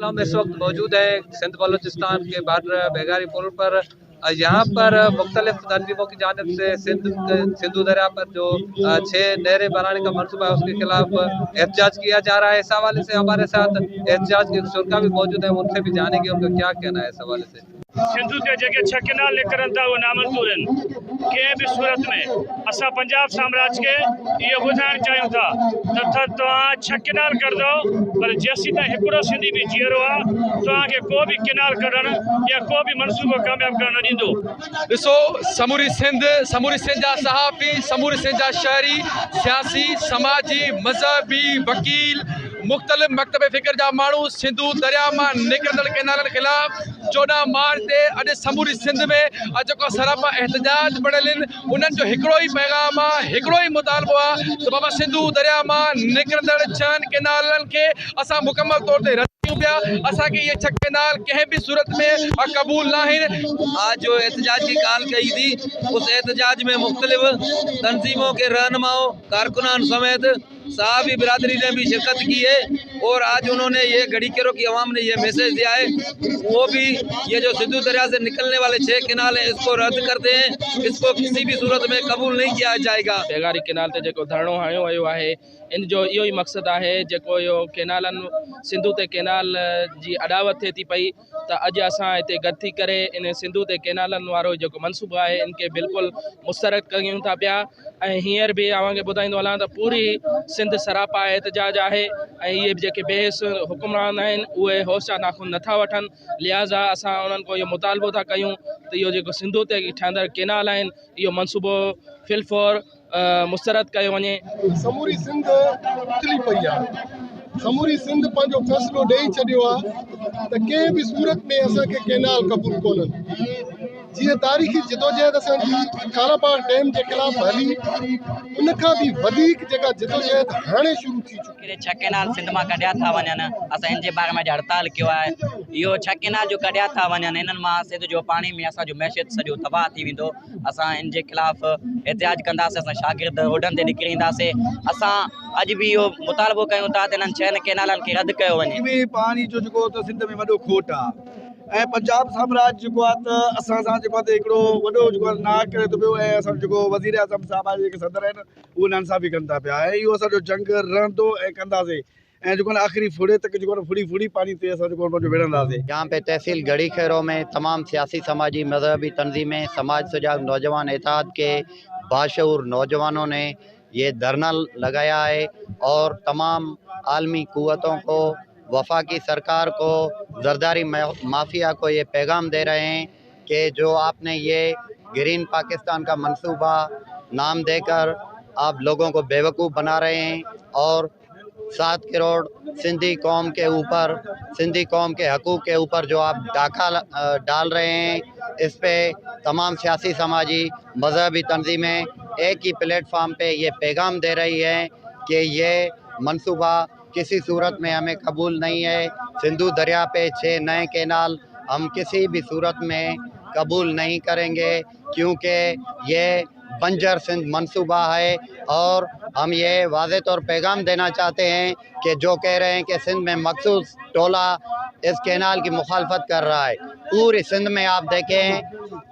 हम इस वक्त मौजूद हैं सिंध बलूचिस्तान के बॉर्डर बेगारी पुल पर। यहाँ पर मुख्तलिफ तंजीमों की जानिब से सिंधु दरिया पर जो 6 नहरें बनाने का मनसूबा है उसके खिलाफ एहतजाज किया जा रहा है। इस हवाले से हमारे साथ एहतजाज के शुरका भी मौजूद हैं, उनसे भी जानेंगे उनका क्या कहना है इस हवाले से। सिंधु ते जेके 6 केनाल निकिरनि था उहे नामंज़ूर आहिनि। कंहिं बि सूरत में असां पंजाब साम्राज्य खे इहो ॿुधाइणु चाहियूं था त तव्हां 6 केनाल कढंदव, पर जेसीं ताईं हिकिड़ो सिंधी बि जीअरो आहे तव्हांखे को बि केनाल कढणु या को बि मनसूबो कामयाब करणु न ॾींदो। ॾिसो, समूरी सिंध, समूरी सिंध जा सहाफ़ी, समूरी सिंध जा शहरी, सियासी, समाजी, मज़हबी, वकील, मुख़्तलिफ़ मकतब फ़िक्र जा माण्हू सिंधू दरिया मां निकिरंदड़ केनालनि ख़िलाफ़ 14 मार्च ते अॼु समूरी सिंध में अॼु जेको सरापा एहतजाज बणियल आहिनि, उन्हनि जो हिकिड़ो ई पैगाम आहे, हिकिड़ो ई मुतालबो आहे त बाबा सिंधू दरिया मां निकिरंदड़ 6 केनालनि खे असां मुकमल तौर ते रद्द कयूं पिया। असांखे इहे 6 केनाल कंहिं बि सूरत में क़बूल न आहिनि। आज जो एहतजाज की कॉल कई थी, उस एहतजाज में मुख्तलिफ तंजीमों के रहनुमाओं, कारकुनान समेत सहाफ़ी बिरादरी ने भी शिरकत की है और आज उन्होंने ये गढ़ी खेरो की आवाम ने ये मैसेज दिया है, वो भी ये जो सिंधु दरिया से निकलने वाले 6 केनाल हैं इसको रद्द करते हैं, इसको किसी भी सूरत में कबूल नहीं किया जाएगा। बेगारी केनाल ते जेको धरणो हणियो वियो आहे, इन जो इहो ई मक़सदु आहे, जेको इहो केनालनि सिंधू ते केनाल जी अॾावत थिए थी पई, त अॼु असां हिते गॾु थी करे इन सिंधू ते केनालनि वारो जेको मनसूबो आहे इनखे बिल्कुलु मुस्तरद कयूं था पिया। ऐं हींअर बि तव्हांखे ॿुधाईंदो हलां त पूरी सिंध सरापा एहतजाज आहे ऐं इहे बि जेके बेहिस हुक्मरान आहिनि उहे होश जा नाख़ून नथा वठनि, लिहाज़ा असां उन्हनि खां इहो मुतालबो था कयूं त इहो जेको सिंधू ते ठहंदड़ केनाल आहिनि इहो मनसूबो फिलफौर मुस्तरद कयो वञे। समूरी सिंध उथली पई आहे, समूरी सिंध पंहिंजो फ़ैसिलो ॾेई छॾियो आहे त कंहिं बि सूरत में असांखे केनाल क़बूल कोन्हनि। जीअं तारीख़ी जिदोजहद असांजी कालाबाग डैम जे ख़िलाफ़ हली, उनखां बि वधीक जेका जिदोजहद हाणे शुरू थी चुकी। 6 केनाल सिंध मां कढिया था वञनि, असां इन जे बारे में अॼु हड़ताल कयो आहे। इहो 6 केनाल जो कढिया था वञनि, इन्हनि मां सिंध जो पाणी में असांजो मैशियत सॼो तबाह थी वेंदो। असां इन जे ख़िलाफ़ एहतजाज कंदासीं, असां शागिर्द रोडनि ते निकिरी ईंदासीं। असां अॼु बि इहो मुतालबो कयूं था त इन्हनि 6 केनालनि खे रद्द कयो वञे। पाणी जो जेको त सिंध में वॾो खोट आहे ऐं पंजाब साम्राज्य जेको आहे त असां सां जेको आहे त हिकिड़ो वॾो जेको आहे नाक करे थो पियो ऐं असांजो जेको वज़ीर आज़म साहिबु आहे, जेके सदर आहिनि, उहे नाइंसाफ़ी कनि था पिया ऐं इहो असांजो जंग रहंदो ऐं कंदासीं ऐं जेको आहे आख़िरी फुड़े तक जेको आहे फुड़ी फुड़ी पाणी ते असां जेको पंहिंजो विढ़ंदासीं। यहाँ पे तहसील गढ़ी खेरो में तमाम सियासी, समाजी, मजहबी तंजीमें, समाज सुजाग नौजवान इत्तेहाद के बाशऊर नौजवानों ने ये धरना लगाया है और तमाम आलमी कुव्वतों को, वफाकी सरकार को, जरदारी माफिया को ये पैगाम दे रहे हैं कि जो आपने ये ग्रीन पाकिस्तान का मंसूबा नाम देकर आप लोगों को बेवकूफ़ बना रहे हैं और 7 करोड़ सिंधी कौम के ऊपर, सिंधी कौम के हकूक़ के ऊपर जो आप डाका डाल रहे हैं, इस पे तमाम सियासी, समाजी, मजहबी तंजीमें एक ही प्लेटफार्म पे ये पैगाम दे रही हैं कि ये मंसूबा किसी सूरत में हमें कबूल नहीं है। सिंधु दरिया पे 6 नए केनाल हम किसी भी सूरत में कबूल नहीं करेंगे, क्योंकि ये बंजर सिंध मंसूबा है। और हम ये वाज़े तौर पैगाम देना चाहते हैं कि जो कह रहे हैं कि सिंध में मखसूस टोला इस केनाल की मुखालफत कर रहा है, पूरी सिंध में आप देखें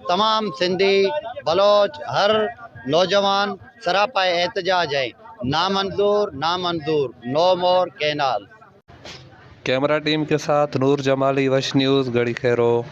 तमाम सिंधी, बलोच, हर नौजवान सरापा एहतजाज है। नामंजूर, नामंजूर, no more canal. Camera team के साथ नूर जमाली, वश न्यूज़, गढ़ी खेरो।